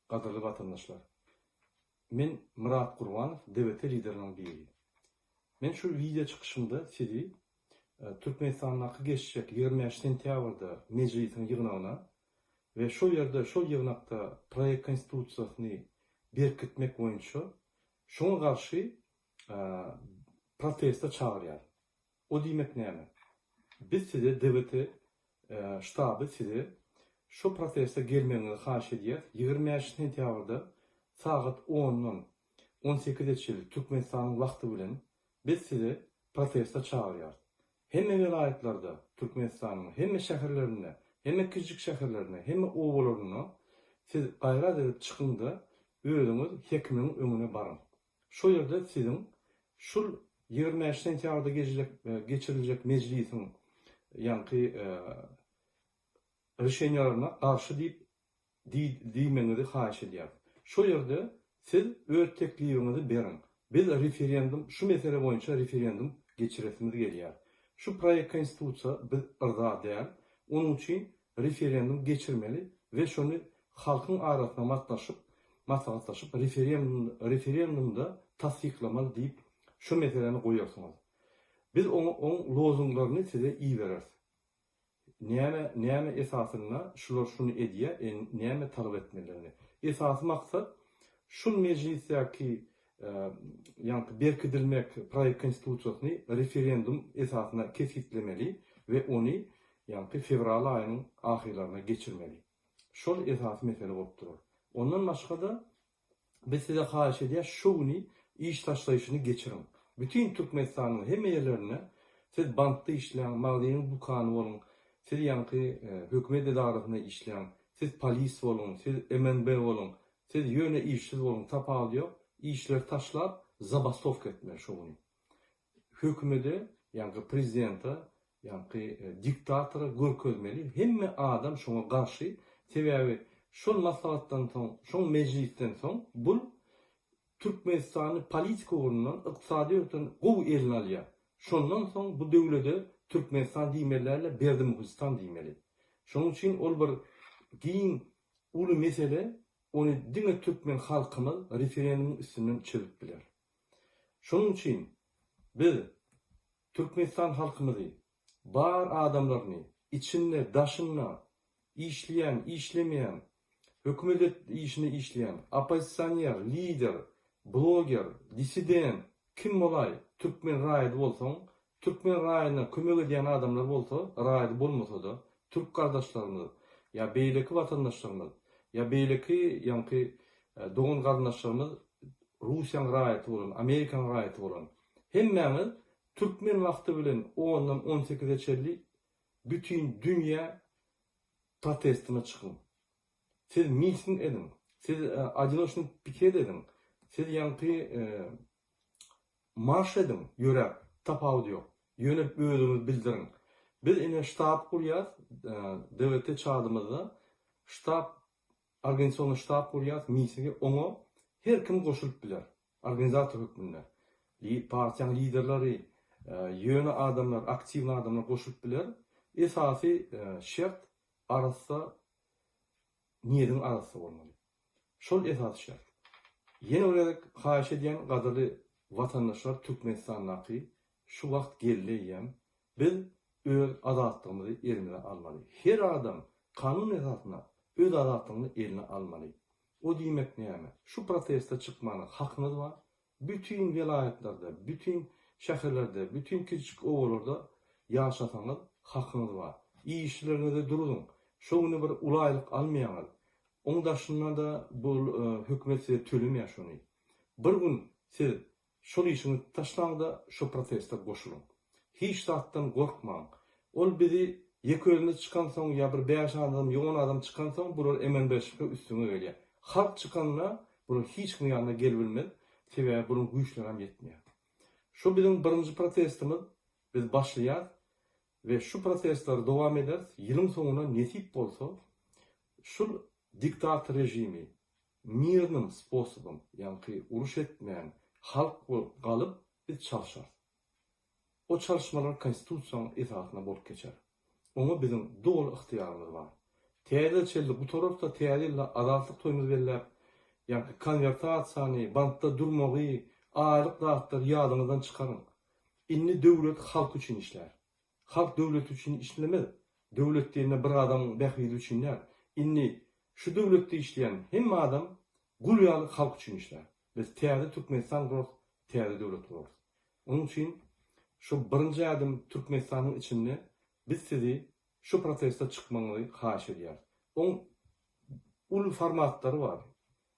Gadyrly watandaşlar! Men Myrat Gurbanow, DWT lideriniň biri. Men şu wideo çykyşymda sizi Türkmenistandaky geçjek 25 sentýabrda Mejlisiň ýygnagyna we şol ýerde şol ýygnakda proýekt konstitusiýasyny berkitmek boýunça şoňa garşy proteste çagyrýar. O diýmek näme? Biz size DWT ştaby size şo proteste gelmegiňizi haýyş edýäs. 25 sentýabrda sagat ondan on sekize çenli Türkmenistanyň wagty bilen biz sizi proteste çagyrýarys. Hemme welaýatlarda, Türkmenistanyň hemme şäherlerinde, hemme kiçijik şäherlerinde, hemme obalarynda siz gaýrat edip çykyň-da, özüňiz hekimiň öňüne baryň. Şo ýerde siziň şul 25 sentýabrda geçiriljek mejlisiň ýaňky rişeniýalaryna garşy diýip diýmegiňizi haýyş edýäris. Şo ýerde siz öz teklibiňizi beriň. Biz referendum şu mesele boýunça referendum geçiresimiz gelýär. Şu proýekt konstitusiýa biz yrza däl. Onuň üçin referendum geçirmeli we şony halkyň arasynda matlaşyp, maslahatlaşyp referendumda tassyklamaly diýip şu meseläni goýarsyňyz. Biz oňa oň lozunglaryny size ibereris. Näme näme esasynda şular şuny edýä e näme talap etmelidigini. Esasy maksat şul mejlisdäki ýaňky berkidilmek proýekt konstitusiýasyny referendum esasynda kesgitlemeli we ony ýaňky fewral aýynyň ahyrlaryna geçirmeli. Şol esasy mesele bolup durar. Ondan başga-da Biz size haýyş edýäs şu güni iş taşlaýşyny geçiriň. Bütin Türkmenistanyň hemme ýerlerinde siz bankda işläň, magzynyň dükany boluň, siz ýaňky hökümet edarasynda işläň, siz polis boluň, siz MNB boluň, siz ýöne işsiz boluň tapawudy ýok, işleri taşlap zabastowka etmeli şo güni. Hökümede ýaňky prezidente Ýaňky diktatora görkezmeli hemme adam şoňa garşy sebäbi şol maslahatdan soň şoň mejlisden soň bul Türkmenistany politika ugrundan ykdysady ýöhden gowy eline alýar şondan soň bu döwlede Türkmenistan diýmeli dälde Berdimuhystan diýmeli şonuň üçin ol bir giň uly mesele ony diňe türkmen halkymyz referendumyň üstünden çözüp biler şonuň üçin biz Türkmenistan halkymyzy, bar adamlaryny, içinde, daşynda, işleýän, işlemeýän, hökümedet işinde işleýän, oppozisioner, lider, bloger, dissident, kim bolaý, türkmen raýady bolsaň, türkmen raýyna kömek edýän adamlar bolsa, raýady bolmasa-da, türk gardaşlarymyz, ýa beýleki watandaşlarymyz, ýa beýleki ýaňky dogan-garyndaşlarymyz Russiýaň raýaty bolan, Amerikaň raýaty bolan, Hemmäňiz türkmen wagty bilen ondan on sekize çenli bütin dünýä protestine çykyň. Siz miting ediň, siz odinoçnyý piket ediň, siz ýaňky marş ediň ýöräp, tapawudy ýok. Ýöne özüňizi bildiriň. Biz ine ştab gurýas, DWT çadymyzda ştab, organizasionnyý ştab gurýas, mitinge oňa her kim goşulyp biler. Organizator hökmünde partiýanyň liderleri, ýöne adamlar, aktiwny adamlar goşulyp biler. Esasy şert arassa niýediň arassa bolmaly. Şol esasy şert. Ýene bir gezek haýyş edýän gadyrly watandaşlar Türkmenistandaky şu wagt geldi eýýäm biz öz azatlygymyzy elimize almaly. Her adam kanun esasynda öz azatlygyny eline almaly. O diýmek näme? Şu proteste çykmana hakyňyz bar. Bütin welaýatlarda, bütin şäherlerde, bütin kiçijik obalarda ýaşasaňyz hakyňyz bar. Işleriňizi duruzyň. Şo güni bir uly aýlyk almaýaňyz. Oň daşynda-da bul hökümet size tölemeýär şony. Bir gün siz Şol işiňizi taşlaňda şo proteste goşulyň. Hiç zatdan gorkmaň. Ol bizi ýeke özümiz çykansoň ýa bir bäş adam ýa on adam çykansoň bular MNB-şka üstüňe gelýär. Halk çykanda bular hiç kimiň ýanyna gelibilmez. Sebäbi bularyň güýçlerem ýetmeýär. Şo biziň birinji protestimiz biz başlaýas we şu protestleri dowam ederis. Ýylyň soňuna nesip bolsa şul diktator režimi Mirnym sposobom, ýaňky uruş etmän, halk bolup galyp biz çalşarys. O çalyşmalar konstitusiýanyň esasynda bolup geçer. Oňa biziň doly ygtyýarymyz bar. Täze ýyla çenli gutararys-da täze ýylda azatlyk toýumyzy belläp, Ýaňky konwertasiýany, bankda durmagy, aýlyk zatlary ýadyňyzdan çykaryň. Indi döwlet halk üçin işlär. Halk döwlet üçin işlemez. Döwlet diýende bir adamyň bähbidi üçin däl. Indi şu döwletde işleýän hemme adam gul ýaly halk üçin işlär. Biz täze Türkmenistan gurarys, täze döwlet gurarys. Onuň üçin şu birinji ädim Türkmenistanyň içinde biz sizi şu proteste çykmagyňyzy haýyş edýäris. Oň uly formatlary bar.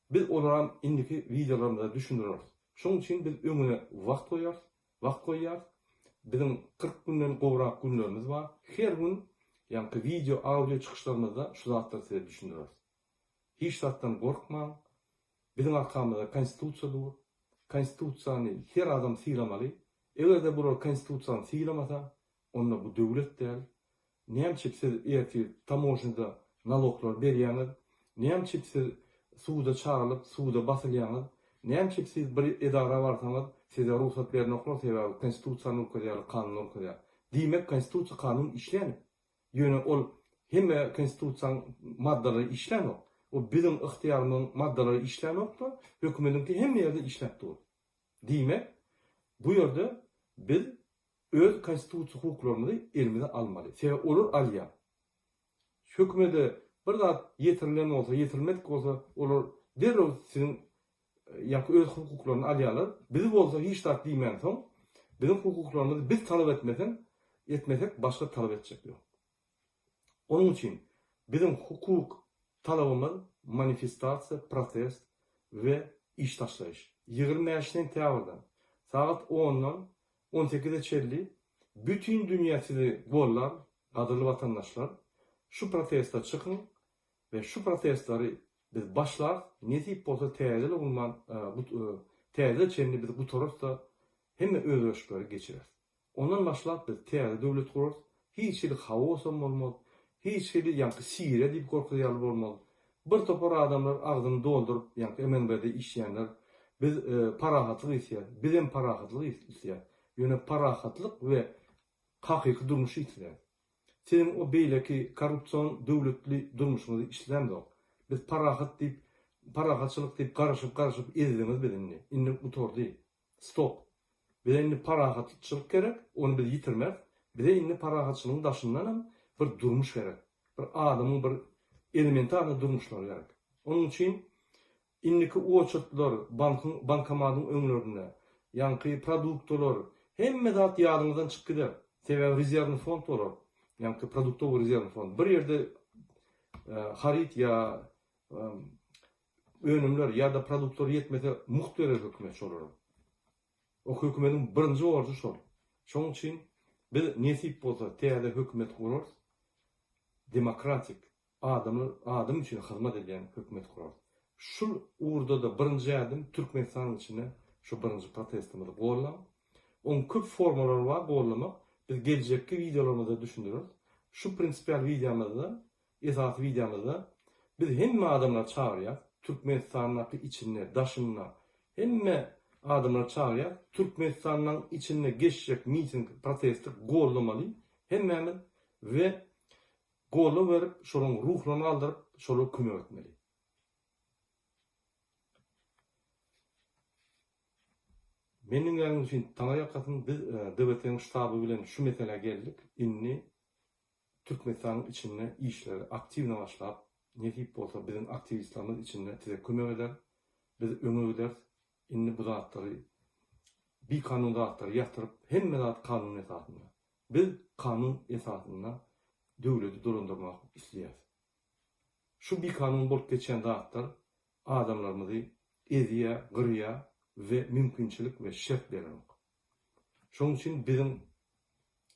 Biz olaram indiki wideolarymyzda düşündireris. Şonuň üçin biz öňüne wagt goýarys, wagt goýýarys. Biziň 40 günden gowrak günlerimiz bar. Her gün ýaňky wideo, audio çykyşlarymyzda şu zatlary size düşündireris. Hiç zatdan gorkmaň. Biziň arkamyzda Konstitusiýa dur. Konstitusiýany her adam sylamaly. Eger-de bular Konstitusiýany sylamasa, onda bu döwlet däl. Näme üçin siz ertir tamožnyda naloglar berýäňiz? Näme üçin siz suda çagyrylyp suda basylýaňyz? Näme üçin siz bir edara barsaňyz size rugsat bernoklar sebäbi konstitusiýany görkezýärler kanuny görkezýär. Diýmek konstitusiýa kanun işlänok. Ýöne ol hemme konstitusiýaň maddalary işlänok. O biziň ygtyýarymyzyň maddalary işlänokda hökümediňki hemme ýerde işläp dur. Diýmek bu ýerde biz öz konstitusiýa hukuklarymyzy elimize almaly. Sebäbi olar alýar. Hökümede bir zat ýetirilen bolsa, ýetirilmedik bolsa, olar derrew siziň ýa-ki öz hukuklaryny alýarlar. Biz bolsa hiç zat diýmänsoň, biziň hukuklarymyzy biz talap etmesem, etmesek başga talap etjek ýok. Onuň üçin biziň hukuk talabymyz manifestasiýa, protest we iş taşlaýyş. 25 sentýabrdan sagat ondan on sekize çenli bütin dünýä sizi gollar, gadyrly watandaşlar, şu proteste çykyň we şu protestleri biz başlarys, nesip bolsa täze ýyla gulman täze ýyla çenli biz gutararys-da hemme özgerişikleri geçireris. Ondan başlap biz täze döwlet gurarys, hiç hili haosam bolmaz, hiç hili ýaňky Siriýa diýip gorkuzýarly bolmaz. Bir topar adamlar agzyny dolduryp ýaňky MNB-de işleýänler biz parahatlyk isleýäs, bizem parahatlyk isleýäs. Ýöne parahatlyk we hakyky durmuş isleýäs. Siziň o beýleki korrupsion döwletli durmuşyňyzy islämzok. Biz parahat diýip, parahatçylyk diýip garaşyp garaşyp ezdiňiz bizi indi. Indi gutardy. Stop. Bize indi parahatçylyk gerek, ony biz ýitirmeris. Bize indi parahatçylygyň daşyndanam bir durmuş gerek. Bir adamyň bir elementarny durmuşlary gerek. Onuň üçin indiki oçurtlar bankyň, bankomatyň öňlerinde, ýaňky produktalar, hemme zat ýadyňyzdan çykyp gider. Sebäbi rezerwny fond bolar. Ýaňky produktowy rezerwny fond. Bir ýerde haryt ýa önümler ýa-da produktlar ýetmese mugt berer hökümet şolara. O hökümediň birinji borjy şol. Şonuň üçin biz nesip bolsa täze hökümet gurarys. Demokratik, adamlar adam üçin hyzmat edýän hökümet gurarys. Şul ugurda-da birinji ädim Türkmenistanyň içinde şu birinji protestimizi gollaň. Oň köp formalary bar gollamak. Biz geljekki wideolarymyzda düşündireris. Şu prinsipial wideomyzda Esasy wideomyzda biz hemme adamlary çagyrýas, Türkmenistandaky içinde, daşynda hemme adamlary çagyrýas, Türkmenistandan içinde geçjek miting, protesti gollamaly hemmämiz we goldaw berip şolaryň ruhlaryny galdyryp şolara kömek etmeli. Meni diňläniňiz üçin taňryýalkasyn biz DWT-niň ştaby bilen şu meselä geldik indi Türkmenistanyň içinde işleri aktiwno başlap, nesip bolsa biziň aktiwistlerimiz içinde size kömek eder, biz öňe gideris, indi bu zatlary bikanun zatlary ýatyryp hemme zat kanun esasynda. Biz kanun esasynda döwleti dolandyrmak isleýäris. Şu bikanun bolup geçýän zatlar adamlarymyzy ezýär, gyrýar we mümkinçilik we şert berenok. Şonuň üçin biziň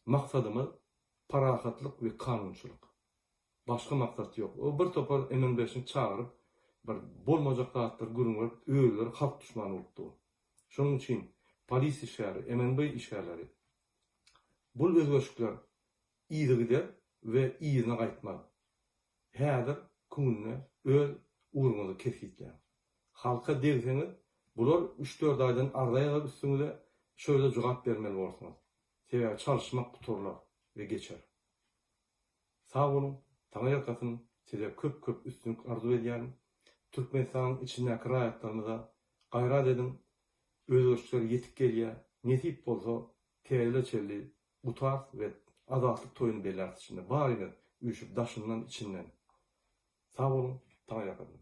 maksadymyz parahatlyk we kanunçylyk. Başga maksat ýok. O bir topar MNB-şnik çagyryp, bir bolmajak zatlary gürrüň berip, özleri halk duşmany bolup dur. Şonuň üçin polis işgäri, MNB işgärleri bul özgerişikler yzygider we yzyna gaýtmaz. Häzir künde öz ugruňyzy kesgitläň. Halka degseňiz, bular üç-dört aýdan arza ýazar üstüňize, şo ýerde jogap bermeli borsuňyz. Sebäbi çalyşmak gutarylar we geçer. Sag boluň, Taňryýalkasyn, size köp köp üstünlik arzuw edýärin. Türkmenistanyň içindäki raýatlarymyza gaýrat ediň, özgerişler ýetip gelýär, nesip bolsa täze ýyla çenli gutarys we azatlyk toýuny belläris içinde barymyz üýşüp daşyndan içinden. Sag boluň, taňryýalkasyn.